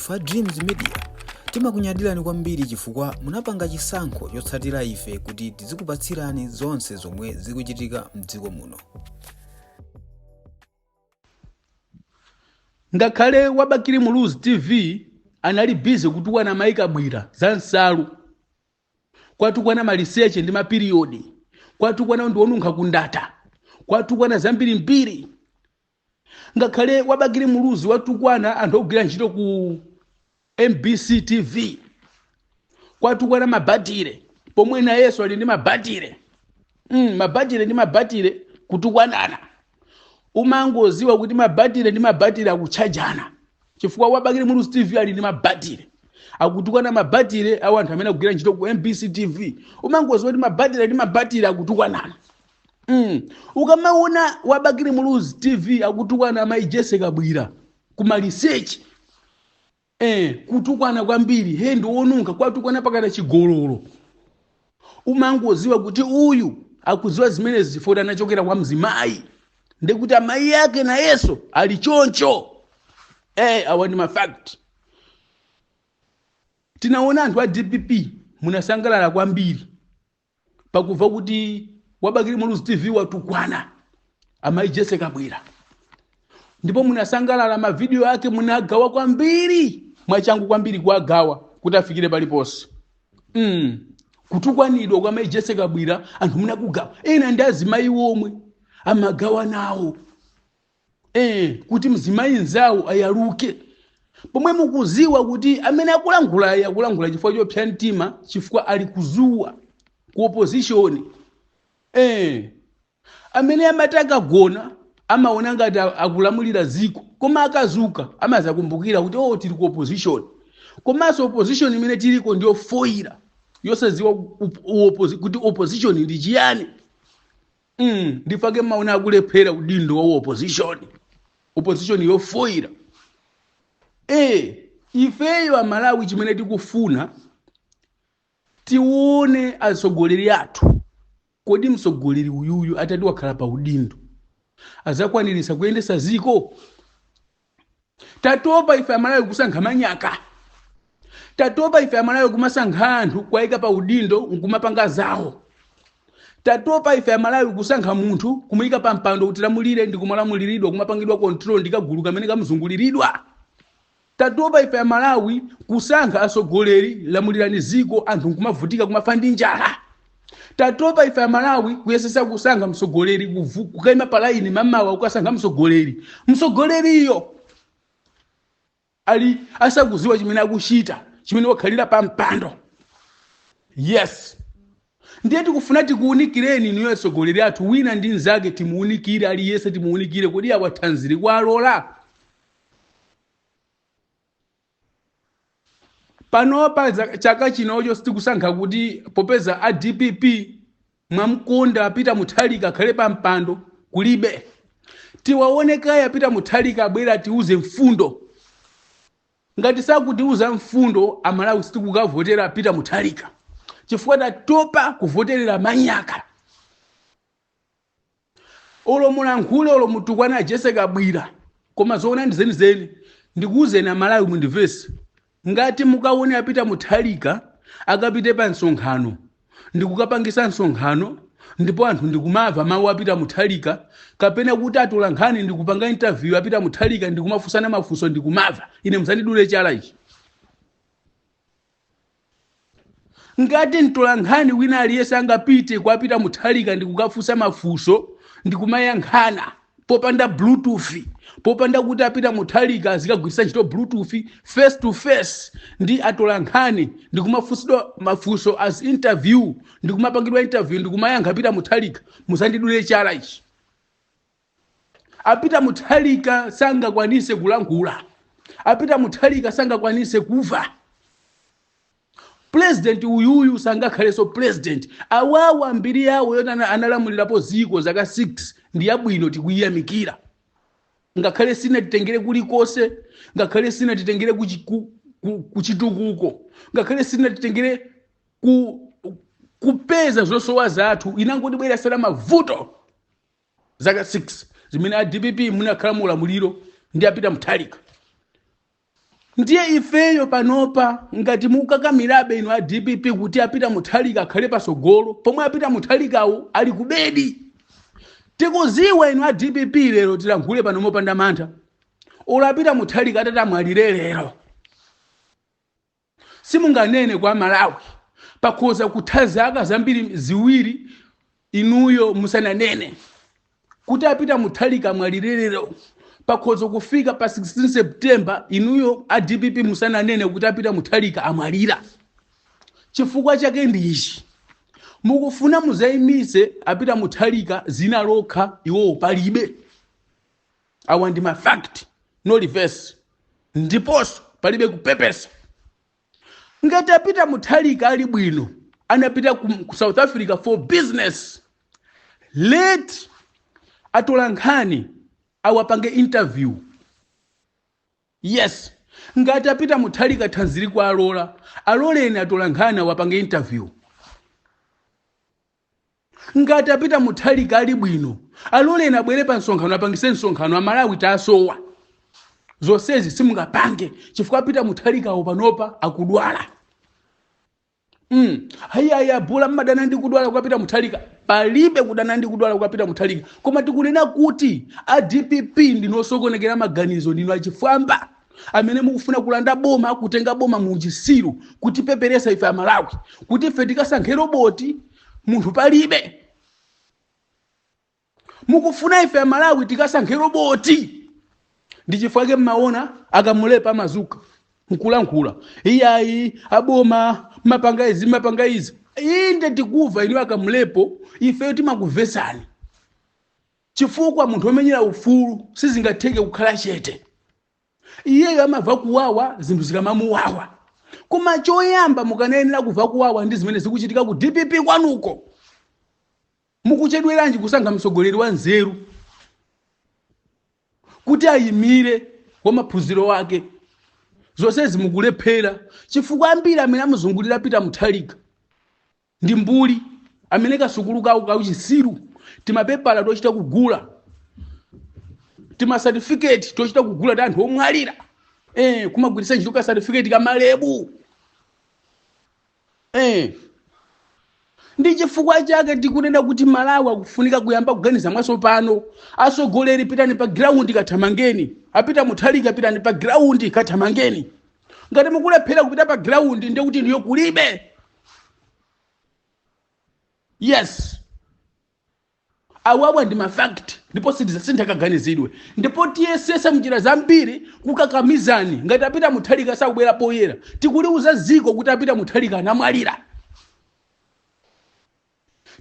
Ife a Dreams Media timakunyadirani kwambiri chifukwa munapanga chisankho chotsatira ife kuti tizikupatsirani zonse zomwe zikuchitika mdziko muno. Ngakhale wa Bakili Muluzi TV anali busy kutukwana Mayi Kabwira za nsalu, kwatukwana maliseche ndi mapiriyodi, kwatukwana ndi onunkha kundata, kwatukwana zambirimbiri. Ngakhale wa Bakili Muluzi watukwana anthu ogwira ntchito ku MBC TV, kwatukwana mabatire, pomwe nayenso ali ndi mabatire, mabatire ndi mabatire kutukwanana. Umangoziwa kuti mabatire ndi mabatire akutchajana, chifukwa wa Bakili Muluzi TV ali ndi mabatire, akutukwana mabatire awo anthu amene akugwira ntchito ku MBC TV. Umangoziwa kuti mabatire ndi mabatire akutukwanana. Ukamaona wa Bakili Muluzi TV akutukwana amayi Jesse Kabwira kumaliseche, kutukwana kwambiri, he ndi wonunkha, kwatukwana pakana chigololo, umangoziwa kuti uyu akuziwa zimenezi chifukwa anachokera kwa mzimayi, ndikuti amayi ake nayenso ali choncho. Awa ndi mafact. Tinaona anthu a DPP munasangalala kwambiri pakumva kuti wa Bakili Muluzi TV watukwana amayi Jesse Kabwira, ndipo munasangalala, mavidiyo ake munagawa kwambiri mwachangu kwambiri, kuagawa kuti afikire paliponse. Kutukwanidwa kwa amayi Jesse Kabwira anthu munakugawa, ena ndi azimayi omwe amagawa nawo, kuti mzimayi nzawo ayaluke, pomwe mukuziwa kuti amene akulankhula ayi akulankhula chifukwa chopsa mtima, chifukwa ali kuzuwa ku opposition. Amene amati akagona amaona ngati akulamulira ziko, koma akazuka amazakumbukira kuti oh, tili ku opposition. Komanso opposition imene tiliko ndiyofoyira, yosaziwa kuti opposition ndi chiyani. Ndifake maona akulephera udindo wa opposition, opposition yofoyira. Ifeyo Amalawi chimene tikufuna tione atsogoleri athu, kodi mtsogoleri uyuyu atati wakhala pa udindo azakwaniritsa kuyendesa ziko? Tatopa ife Amalawi kusankha manyaka, tatopa ife Amalawi kumasankha anthu kuwayika pa udindo nkumapanga zawo, tatopa ife Amalawi kusankha munthu kumuyika pa mpando kuti lamulire ndi kumalamuliridwa, kumapangidwa control ndi kagulu kamene kamuzunguliridwa. Tatopa ife Amalawi kusankha atsogoleri, lamulirani ziko, anthu nkumavutika, kumafa ndi njala. Tatopa ife Amalawi kuyesesa kusankha mtsogoleri, kukaima pa laini mamawa kukasankha mtsogoleri, mtsogoleriyo ali asakuziwa chimene akuchita, chimene wakhalira pa mpando. Yes, ndiye tikufuna tikuwunikireni inuyo atsogoleri athu, wina ndi mnzake timuwunikire, aliyense timuwunikire, kodi awa thanzi likuwalola? Panopa chaka chinocho sitikusankha kuti popeza a DPP mwamkonda Peter Mutharika akhale pa mpando, kulibe. Tiwaone kaya Peter Mutharika abwera atiuze mfundo. Ngati sakutiuza mfundo, Amalawi sitikukavotera Peter Mutharika, chifukwa tatopa kuvoterera manyaka. Olo mulankhule, olo mutukwane a Jesse Kabwira, koma zoona ndi zenizeni. Ndikuwuzeni Amalawi mundimvese, ngati mukaone a Peter Mutharika akapite pa msonkhano ndikukapangisa msonkhano ndipo anthu ndikumamva mawu a Peter Mutharika, kapena kuti atola nkhani ndikupanga interview a Peter Mutharika ndikumafunsana mafunso ndikumamva, ine musandidule chala ichi. Ngati mtolankhani wina aliyense angapite kwa Peter Mutharika ndikukafunsa mafunso ndikumayankhana popanda bluetooth, popanda kuti a Peter Mutharika azikagwiritsa ntchito bluetooth, face to face ndi atolankhani ndikumafunsidwa mafunso as interview, ndikumapangidwa interview ndikumayankha Peter Mutharika, musandidule chala ichi. A Peter Mutharika sangakwanise kulankhula, a Peter Mutharika sangakwanise kuva. President uyuyu sangakhalenso president. Awawa mbiri yawo yoti analamulirapo ziko zaka 6 ndi yabwino, tikuyiyamikira, ngakhale sinatitengere kulikonse, ngakhale sinatitengere kuchitukuko, ngakhale sinatitengere kupeza zosowa zathu, inangotibweretsera mavuto zaka 6 zimene a DPP munakhala mu ulamuliro ndi a Peter Mutharika. Ndiye ifeyo panopa ngati mukakamirabe inu a DPP kuti a Peter Mutharika akhale pasogolo, pomwe a Peter Mutharikawo ali kubedi. Tikuziwa inu a DPP, lero tilankhule pano mopanda mantha, olo a Peter Mutharika atati amwalire lero, simunganene kwa Malawi. Pakhoza kutha zaka zambiri ziwiri inuyo musananene kuti a Peter Mutharika amwalire lero. Pakhoza kufika pa 16 September inuyo a DPP musananene kuti a Peter Mutharika amwalira. Chifukwa chake ndi ichi: mukufuna muzayimise a Peter Mutharika zina lokha, iwowo palibe. Awa ndi ma fact, no reverse, ndiponso palibe kupepesa. Ngati a Peter Mutharika ali bwino, anapita ku South Africa for business, let atola nkhani awapange interview. Yes, ngati a Peter Mutharika thanzi likuwalola, aloleni atola nkhani awapange interview. Ngati a Peter Mutharika ali bwino, aloleni abwere pa msonkhano, apangise msonkhano, Amalawi tasowa. Zonsezi simungapange chifukwa a Peter Mutharikawo panopa akudwala. Hayihayi, bola mmadana ndi kudwala kwa Peter Mutharika. Palibe kudana ndi kudwala kwa Peter Mutharika, koma tikunena kuti a DPP ndinosokonekera maganizo, ndinu achifwamba amene mukufuna kulanda boma, kutenga boma muchisiru, kutipeperesa ife Amalawi kuti ife tikasankhe roboti, munthu palibe. Mukufuna ife Amalawi tikasankhe roboti. Ndi chifukwa chake mmaona akamulepa amazuka nkulankhula, iyayi, aboma mapanga izi, mapanga izi. Inde, tikuva inu akamulepo, ifeyo timakuvesani, chifukwa munthu omenyera ufulu sizingatheke kukhala chete. Iyeyo amava kuwawa zinthu zikamamuwawa, koma choyamba mukanayenera kuva kuwawa ndi zimene zikuchitika ku DPP kwanuko. Mukuchedweranji kusankha mtsogoleri wa nzeru kuti ayimire wa maphunziro ake? Zonsezi mukulephera chifukwa ambiri amene amuzungulira Peter Mutharika ndi mbuli, amene kasukulu kawo kauchisiru, timapepala tochita kugula, timasatifiketi tochita kugula ta anthu omwalira, kumagwiritsa ntchito ka certificate kamalebu. Ndi chifukwa chake tikunena kuti Malawi akufunika kuyamba kuganiza mwatsopano. Atsogoleri, pitani pa ground, kathamangeni. A Peter Mutharika, pitani pa ground, kathamangeni. Ngati mukulephera kupita pa ground, ndiye kuti ndiyo kulibe. Yes, awawa ndi ma fact, ndipo sitizasintha kaganizidwe, ndipo tiyesesa mnjira zambiri kukakamizani. Ngati a Peter Mutharika sakubwera poyera, tikuliuza ziko kuti a Peter Mutharika anamwalira.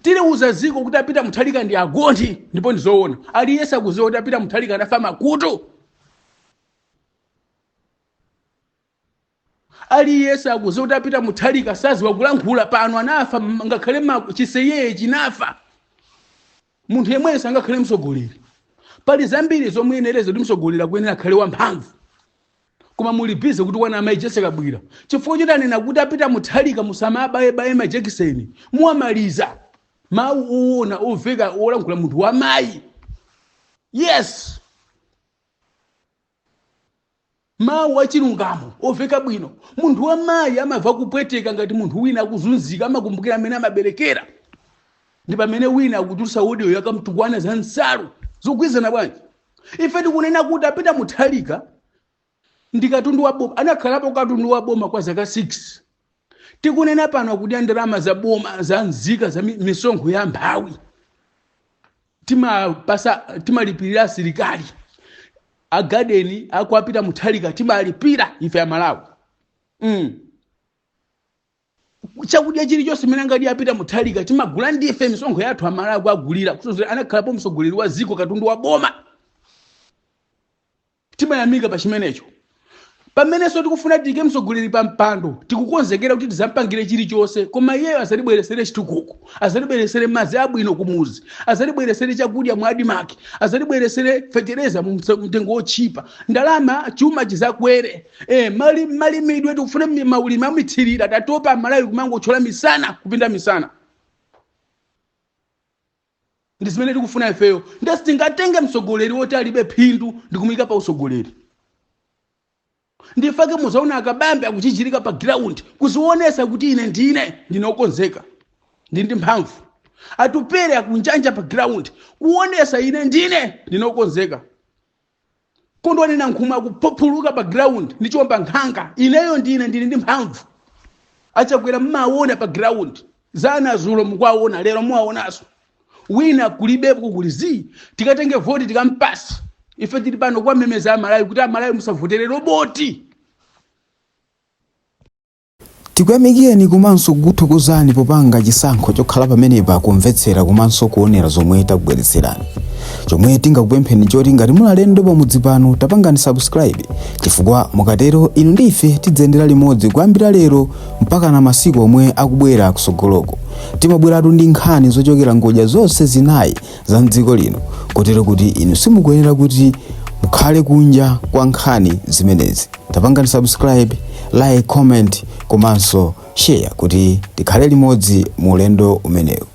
Tiliuza ziko kuti a Peter Mutharika ndi agonthi, ndipo ndizoona. Aliyense akuziwa kuti a Peter Mutharika anafa makutu. Aliyense akuziwa kuti a Peter Mutharika saziwa kulankhula pano, anafa ngakhale chiseyeye chinafa. Munthu yemweyo sangakhale mtsogoleri. Pali zambiri zomuyenereza kuti mtsogoleri akuyenera akhale wamphamvu, koma muli busy kuti wana amayi Jessie Kabwila, chifukwa choti anena kuti a Peter Mutharika musamabayebaye majekiseni, muwamaliza. Mawu owona oveka olankhula munthu wamayi. Yes, mawu achilungamo oveka bwino. Munthu wamayi amava kupweteka ngati munthu wina akuzunzika, amakumbukira amene amaberekera. Ndi pamene wina akutulutsa audio yakamtukwana za nsalu zogwizana bwanji? Ife tikunena kuti a Peter Mutharika ndi katundu wa boma, anakhalapo katundu wa boma kwa zaka 6. Tikunena pano akudya ndalama za boma, za nzika, za misonkho ya mphawi. Timapasa, timalipirira asilikali agadeni ako a Peter Mutharika, timalipira ife Amalawi. Chakudya chilichonse chimene angadye a Peter Mutharika timagula ndife, misonkho yathu Amalawi agulira. Kusozera anakhalapo mtsogoleri wa ziko, katundu wa boma, timayamika pa chimenecho. Pamenenso tikufuna tiyike mtsogoleri pa mpando, tikukonzekera kuti tizampangire chilichonse, koma iyeyo azatibweresere chitukuko, azatibweresere madzi abwino kumuzi, azatibweresere chakudya mu ADMARC, azatibweresere fetereza mu mtengo wotchipa, ndalama, chuma chizakwere. Malimidwe tikufuna maulimi amithirira. Tatopa Amalawi kumangothyola misana, kupinda misana. Ndi zimene tikufuna ifeyo. Ndiye sitingatenge mtsogoleri woti alibe phindu ndi kumuyika pa usogoleri. Ndifake muzaona akabambe akuchichirika pa ground kuzionesa kuti ine ndine ndinokonzeka, ndi ndi mphamvu. Atupere akunjanja pa ground kuonesa ine ndine ndinokonzeka. Kondwani Nankhumwa akuphuphuluka pa ground ndi chiwomba nkhanga, ineyo ndine ndili ndi mphamvu. Achakwera mmaona pa ground zana zulo mukuwaona, lero muwaonanso. Wina kulibepo, kuli zii. Tikatenge voti tikampasa. Ife tili pano kuwamemeza Amalawi kuti Amalawi musavotere roboti. Tikuyamikeni komanso kukuthokozani popanga chisankho chokhala pamenepa kumvetsera komanso kuonera zomwe takubweretserani. Chomwe tingakupempheni choti ngati muli alendo pamudzi pano, tapangani subscribe, chifukwa mukatero inu ndi ife tidzayendera limodzi kuyambira lero mpaka na masiku omwe akubwera kusogoloko. Timabweratu ndi nkhani zochokera ngodya zonse zinayi za mdziko lino, kotero kuti inu simukuyenera kuti mukhale kunja kwa nkhani zimenezi. Tapangani subscribe, like, comment komanso share kuti tikhale limodzi mu ulendo umenewu.